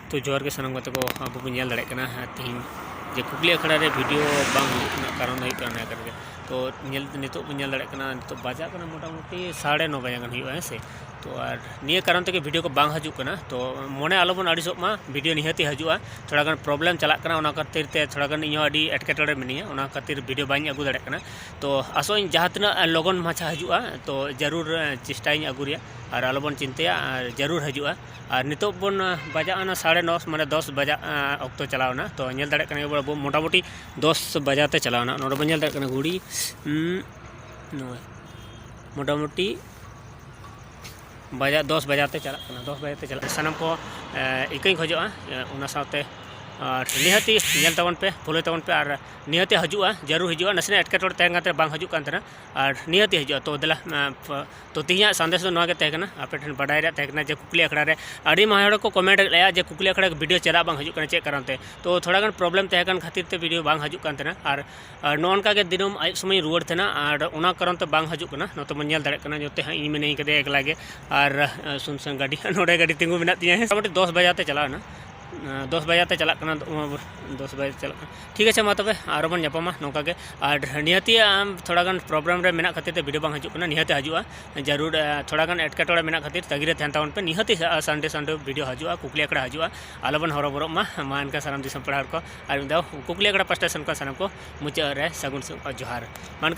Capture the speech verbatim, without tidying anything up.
ᱛᱚ ᱡᱚᱦᱟᱨ ᱜᱮ ᱥᱟᱱᱟᱢ ᱜᱟᱛᱮ ᱠᱚ, ᱟᱵᱚ ᱵᱚᱱ ᱧᱮᱞ ᱫᱟᱲᱮᱭᱟᱜ ᱠᱟᱱᱟ ᱛᱮᱦᱮᱧ ᱡᱮ ᱠᱩᱠᱞᱤ ᱟᱠᱷᱲᱟ ᱨᱮ ᱵᱷᱤᱰᱤᱭᱳ ᱵᱟᱝ ᱦᱩᱭᱩᱜ ᱨᱮᱱᱟᱜ ᱠᱟᱨᱚᱱ ᱫᱚ ᱦᱩᱭᱩᱜ ᱠᱟᱱᱟ ᱱᱤᱭᱟᱹ ᱠᱟᱨᱚᱱ ᱜᱮ᱾ ᱛᱚ ᱧᱮᱞ, ᱱᱤᱛᱚᱜ ᱵᱚᱱ ᱧᱮᱞ ᱫᱟᱲᱮᱭᱟᱜ ᱠᱟᱱᱟ, ᱱᱤᱛᱚᱜ ᱵᱟᱡᱟᱜ ᱠᱟᱱᱟ ᱢᱚᱴᱟᱢᱩᱴᱤ ᱥᱟᱲᱮ ᱱᱚ ᱵᱟᱡᱟ ᱜᱟᱱ ᱦᱩᱭᱩᱜᱼᱟ, ᱦᱮᱸ ᱥᱮ᱾ ᱛᱚ ᱟᱨ ᱱᱤᱭᱟᱹ ᱠᱟᱨᱚᱱ ᱛᱮᱜᱮ ᱵᱷᱤᱰᱤᱭᱳ ᱠᱚ ᱵᱟᱝ ᱦᱤᱡᱩᱜ ᱠᱟᱱᱟ᱾ ᱛᱚ ᱢᱚᱱᱮ ᱟᱞᱚᱵᱚᱱ ᱟᱹᱲᱤᱥᱚᱜ ᱢᱟ, ᱵᱷᱤᱰᱤᱭᱳ ᱱᱤᱦᱟᱹᱛᱤ ᱦᱤᱡᱩᱜᱼᱟ᱾ ᱛᱷᱚᱲᱟ ᱜᱟᱱ ᱯᱨᱚᱵᱞᱮᱢ ᱪᱟᱞᱟᱜ ᱠᱟᱱᱟ, ᱚᱱᱟ ᱠᱷᱟᱹᱛᱤᱨ ᱛᱮ ᱛᱷᱚᱲᱟ ᱜᱟᱱ ᱤᱧᱦᱚᱸ ᱟᱹᱰᱤ ᱮᱴᱠᱮᱴᱚᱬᱮ ᱢᱤᱱᱟᱹᱧᱟ, ᱚᱱᱟ ᱠᱷᱟᱹᱛᱤᱨ ᱵᱷᱤᱰᱤᱭᱳ ᱵᱟᱹᱧ ᱟᱹᱜᱩ ᱫᱟᱲᱮᱭᱟᱜ ᱠᱟᱱᱟ᱾ ᱛᱚ ᱟᱥᱚᱜ ᱟᱹᱧ ᱡᱟᱦᱟᱸ ᱛᱤᱱᱟᱹᱜ ᱞᱚᱜᱚᱱ ᱢᱟᱪᱷᱟ ᱦᱤᱡᱩᱜᱼᱟ, ᱛᱚ ᱡᱟᱹᱨᱩᱲ ᱪᱮᱥᱴᱟᱭᱟᱹᱧ ᱟᱹᱜᱩ ᱨᱮᱭᱟᱜ, ᱟᱨ ᱟᱞᱚᱵᱚᱱ ᱪᱤᱱᱛᱟᱹᱭᱟ, ᱟᱨ ᱡᱟᱹᱨᱩᱲ ᱦᱤᱡᱩᱜᱼᱟ᱾ ᱟᱨ ᱱᱤᱛᱚᱜ ᱵᱚᱱ ᱵᱟᱡᱟᱜ ᱠᱟᱱᱟ ᱥᱟᱲᱮ ᱱᱚ, ᱢᱟᱱᱮ ᱫᱚᱥ ᱵᱟᱡᱟᱜ ᱚᱠᱛᱚ ᱪᱟᱞᱟᱣ ᱮᱱᱟ᱾ ᱛᱚ ᱧᱮᱞ ᱫᱟᱲᱮᱭᱟᱜ ᱠᱟᱱᱟ ᱵᱚᱱ ᱟᱵᱚ ᱢᱚᱴᱟᱢᱩᱴᱤ ᱫᱚᱥ ᱵᱟᱡᱟᱛᱮ ᱪᱟᱞᱟᱣ ᱮᱱᱟ᱾ ᱱᱚᱰᱮ ᱵᱚᱱ ᱧᱮᱞ ᱫᱟᱲᱮᱭᱟᱜ ᱠᱟᱱᱟ ᱜᱷᱩᱲᱤ, ᱩᱸ, ᱱᱚᱜᱼᱚᱭ ᱢᱚᱴᱟᱢᱩᱴᱤ ᱵᱟᱡᱟᱜ, ᱫᱚᱥ ᱵᱟᱡᱟᱛᱮ ᱪᱟᱞᱟᱜ ᱠᱟᱱᱟ, ᱫᱚᱥ ᱵᱟᱡᱟᱛᱮ ᱪᱟᱞᱟᱜ ᱠᱟᱱᱟ᱾ ᱥᱟᱱᱟᱢ ᱠᱚ, ᱮ, ᱤᱠᱟᱹᱧ ᱠᱷᱚᱡᱚᱜᱼᱟ, ᱮ, ᱚᱱᱟ ᱥᱟᱶᱛᱮ, ᱟᱨ ᱱᱤᱦᱟᱹᱛᱤ ᱧᱮᱞ ᱛᱟᱵᱚᱱ ᱯᱮ, ᱯᱷᱳᱞᱳᱭ ᱛᱟᱵᱚᱱ ᱯᱮ, ᱟᱨ ᱱᱤᱦᱟᱹᱛᱤ ᱦᱤᱡᱩᱜᱼᱟ, ᱡᱟᱹᱨᱩᱲ ᱦᱤᱡᱩᱜᱼᱟ᱾ ᱱᱟᱥᱮᱱᱟᱜ ᱮᱴᱠᱮᱴᱚᱬᱮ ᱛᱟᱦᱮᱸ ᱠᱟᱱ ᱛᱟᱦᱮᱸ, ᱵᱟᱝ ᱦᱤᱡᱩᱜ ᱠᱟᱱ ᱛᱟᱦᱮᱱᱟ, ᱟᱨ ᱱᱤᱦᱟᱹᱛᱤ ᱦᱤᱡᱩᱜᱼᱟ᱾ ᱛᱚ ᱫᱮᱞᱟ, ᱮ, ᱯ-, ᱛᱚ ᱛᱮᱦᱮᱧᱟᱜ ᱥᱟᱸᱫᱮᱥ ᱫᱚ ᱱᱚᱣᱟ ᱜᱮ ᱛᱟᱦᱮᱸ ᱠᱟᱱᱟ, ᱟᱯᱮ ᱴᱷᱮᱱ ᱵᱟᱰᱟᱭ ᱨᱮᱭᱟᱜ ᱛᱟᱦᱮᱸ ᱠᱟᱱᱟ ᱡᱮ ᱠᱩᱠᱞᱤ ᱟᱠᱷᱲᱟ ᱨᱮ ᱟᱹᱰᱤ ᱟᱭᱢᱟ ᱦᱚᱲ ᱠᱚ ᱠᱚᱢᱮᱱᱴ ᱞᱮᱫᱼᱟ ᱡᱮ ᱠᱩᱠᱞᱤ ᱟᱠᱷᱲᱟ ᱵᱷᱤᱰᱤᱭᱳ ᱪᱮᱫᱟᱜ ᱵᱟᱝ ᱦᱤᱡᱩᱜ ᱠᱟᱱᱟ, ᱪᱮᱫ ᱠᱟᱨᱚᱱ ᱛᱮ᱾ ᱛᱚ ᱛᱷᱚᱲᱟ ᱜᱟᱱ ᱯᱨᱚᱵᱞᱮᱢ ᱛᱟᱦᱮᱸ ᱠᱟᱱ ᱠᱷᱟᱹᱛᱤᱨ ᱛᱮ ᱵᱷᱤᱰᱤᱭᱳ ᱵᱟᱝ ᱦᱤᱡᱩᱜ ᱠᱟᱱ ᱛᱟᱦᱮᱱᱟ, ᱟᱨ ᱟᱨ ᱱᱚᱜᱼᱚ ᱱᱚᱝᱠᱟ ᱜᱮ ᱫᱤᱱᱟᱹᱢ ᱟᱹᱭᱩᱵ ᱥᱚᱢᱚᱭ ᱤᱧ ᱨᱩᱣᱟᱹᱲ ᱛᱟᱦᱮᱱᱟ᱾ ᱟᱨ ᱚᱱᱟ ᱠᱟᱨᱚᱱ ᱛᱮ ᱵᱟᱝ ᱦᱤᱡᱩᱜ ᱠᱟᱱᱟ, ᱱᱚᱛᱮ ᱵᱚᱱ ᱧᱮᱞ ᱫᱟᱲᱮᱭᱟᱜ ᱠᱟᱱᱟ, ᱱᱚᱛᱮ ᱦᱟᱸᱜ ᱤᱧ ᱢᱤᱱᱟᱹᱧ ᱠᱟᱫᱮᱭᱟ ᱮᱠᱞᱟ ᱜᱮ᱾ ᱟᱨ, ᱟᱨ ᱥᱩᱱᱥᱟᱱ ᱜᱟᱹᱰᱤ ᱱᱚᱰᱮ ᱜᱟᱹᱰᱤ ᱛᱤᱸᱜᱩ ᱢᱮᱱᱟᱜ ᱛᱤᱧᱟᱹ᱾ ᱦᱮᱸ, ᱢᱚᱴᱟᱢᱩᱴᱤ ᱫᱚᱥ ᱵᱟᱡᱟᱛᱮ ᱪᱟᱞᱟᱣ ᱮᱱᱟ, ᱟᱨ ᱫᱚᱥ ᱵᱟᱡᱟᱛᱮ ᱪᱟᱞᱟᱜ ᱠᱟᱱᱟ, ᱫᱚᱥ ᱵᱟᱡᱮ ᱪᱟᱞᱟᱜ ᱠᱟᱱᱟ᱾ ᱴᱷᱤᱠ ᱟᱪᱷᱮ, ᱢᱟ ᱛᱚᱵᱮ ᱟᱨᱚ ᱵᱚᱱ ᱧᱟᱯᱟᱢᱟ ᱱᱚᱝᱠᱟ ᱜᱮ᱾ ᱟᱨ ᱱᱤᱦᱟᱹᱛᱤ ᱟᱢ ᱛᱷᱚᱲᱟ ᱜᱟᱱ ᱯᱨᱚᱵᱞᱮᱢ ᱨᱮ ᱢᱮᱱᱟᱜ ᱠᱷᱟᱹᱛᱤᱨ ᱛᱮ ᱵᱷᱤᱰᱤᱭᱳ ᱵᱟᱝ ᱦᱤᱡᱩᱜ ᱠᱟᱱᱟ, ᱱᱤᱦᱟᱹᱛᱤ ᱦᱤᱡᱩᱜᱼᱟ᱾ ᱡᱟᱹᱨᱩᱲ, ᱟᱨ ᱛᱷᱚᱲᱟ ᱜᱟᱱ ᱮᱴᱠᱮᱴᱚᱬᱮ ᱢᱮᱱᱟᱜ ᱠᱷᱟᱹᱛᱤᱨ ᱛᱟᱺᱜᱤ ᱨᱮ ᱛᱟᱦᱮᱱ ᱛᱟᱵᱚᱱ ᱯᱮ, ᱱᱤᱦᱟᱹᱛᱤ ᱥᱟᱱᱰᱮ ᱥᱟᱱᱰᱮ ᱵᱷᱤᱰᱤᱭᱳ ᱦᱤᱡᱩᱜᱼᱟ, ᱠᱩᱠᱞᱤ ᱟᱠᱷᱲᱟ ᱦᱤᱡᱩᱜᱼᱟ᱾ ᱟᱞᱚᱵᱚᱱ ᱦᱚᱨᱚᱵᱚᱨᱚᱜ ᱢᱟ᱾ ᱢᱟ ᱮᱱᱠᱷᱟᱱ ᱥᱟᱱᱟᱢ ᱫᱤᱥᱚᱢ ᱯᱮᱲᱟ ᱦᱚᱲ ᱠᱚ ᱟᱨ ᱢᱤᱫ ᱫᱷᱟᱣ ᱠᱩᱠᱞᱤ ᱟᱠᱷᱲᱟ ᱯᱟᱥᱴᱟ ᱥᱮᱱ ᱠᱷᱚᱱ ᱥᱟᱱᱟᱢ ᱠᱚ ᱢᱩᱪᱟᱹᱫ ᱨᱮ ᱥᱟᱹᱜᱩᱱ ᱡᱚᱦᱟᱨ᱾ ᱢᱟ ᱮᱱᱠᱷᱟᱱ